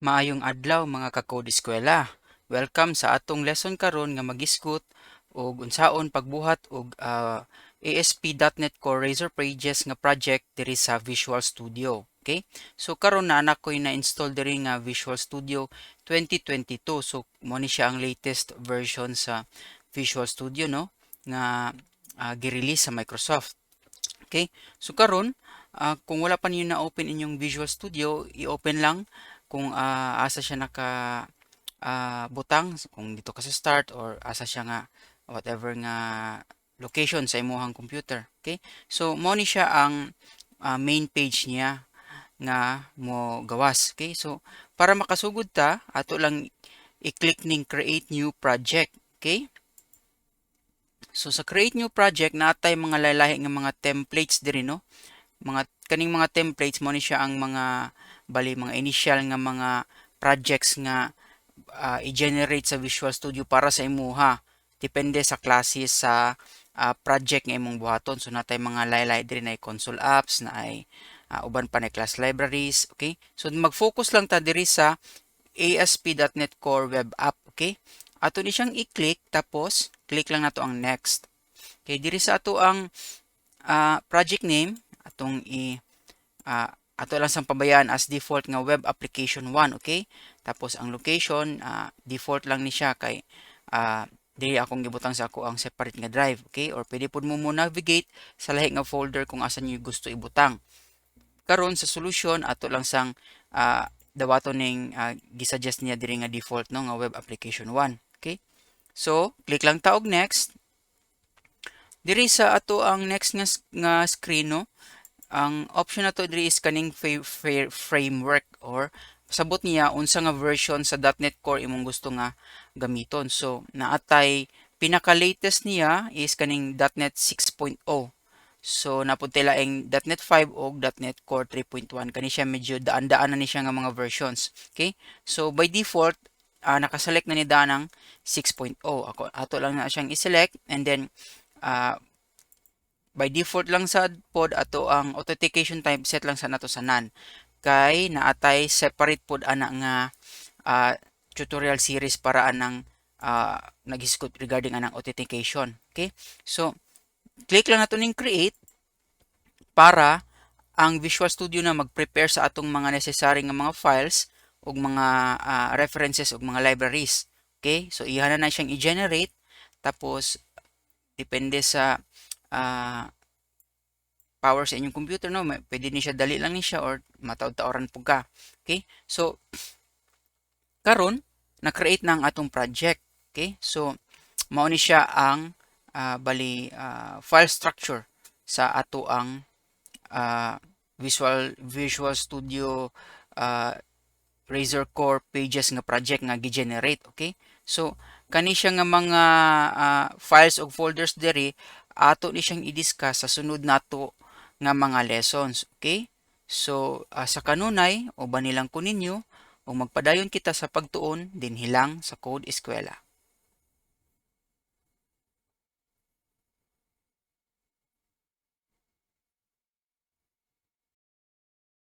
Maayong adlaw, mga ka-Code Eskwela. Welcome sa atong lesson karon nga magisgot og unsaon pagbuhat og ASP.NET Core Razor Pages nga project diri sa Visual Studio. Okay? So karon naa na ko'y na-install diri nga Visual Studio 2022. So mo ni siya ang latest version sa Visual Studio, no, nga gi-release sa Microsoft. Okay? So karon, kung wala pa niyo na-open inyong Visual Studio, i-open lang kung asa siya naka butang, kung dito ka sa start or asa siya nga whatever nga location sa imuhang computer. Okay? So mo ni siya ang main page niya nga mo gawas. Okay? So para makasugod ta, ato lang i-click ning create new project. Okay? So sa create new project, natay mga lalahi nga mga templates diri, no. Mga kaning mga templates, mo ni siya ang mga bali mga initial nga mga projects nga i-generate sa Visual Studio para sa imuha. Depende sa klase sa project nga imong buhaton. So natay mga laylay diri na console apps, na ay uban pa na class libraries, okay? So mag-focus lang ta diri sa ASP.NET Core Web App, okay? Ato ni siyang i-click, tapos click lang nato ang next. Okay, diri sa ato ang project name, atong i ato lang sang pabayaan as default nga web application 1, okay? Tapos ang location, default lang ni siya kay diri akong gibutang sa ako ang separate nga drive, okay? Or pwede pud mo mo navigate sa lahi nga folder kung asa niyo gusto ibutang. Karon sa solution, ato lang sang dawaton ning gisuggest niya diri nga default, no, nga web application 1, okay? So click lang ta og next. Diri sa ato ang next nga screen, no, ang option nato diri is kaning framework or sabot niya unsa nga version sa .NET Core imong gusto nga gamiton. So naatay pinaka-latest niya is kaning .NET 6.0. So napud tay laing .NET 5 og .NET Core 3.1. Kani siya medyo daan-daan na ni siya nga mga versions. Okay? So by default, nakaselect na ni daan ang 6.0. Ako ato lang na siyang i-select and then by default lang sa pod ato ang authentication type, set lang sa nato sa none kay naatay separate pod ana nga tutorial series para anang naghisgot regarding anang authentication. Okay? So click lang nato ning create para ang Visual Studio na mag-prepare sa atong mga necessary nga mga files ug mga references ug mga libraries. Okay? So iha na na siyang i-generate, tapos depende sa power sa inyong computer, no, pwede ni siya dali lang ni siya or mataod-taoran pud ka. Okay? So karon na-create na ang atong project. Okay? So mao ni siya ang bali file structure sa ato ang Visual Studio Razor Core Pages nga project nga gi-generate. Okay? So kani siya nga mga files ug folders diri, ato ni siyang i-discuss sa sunod nato nga mga lessons. Okay? So sa kanunay, uban nilang ko ninyo ug magpadayon kita sa pagtuon dinhi lang sa Code Eskwela.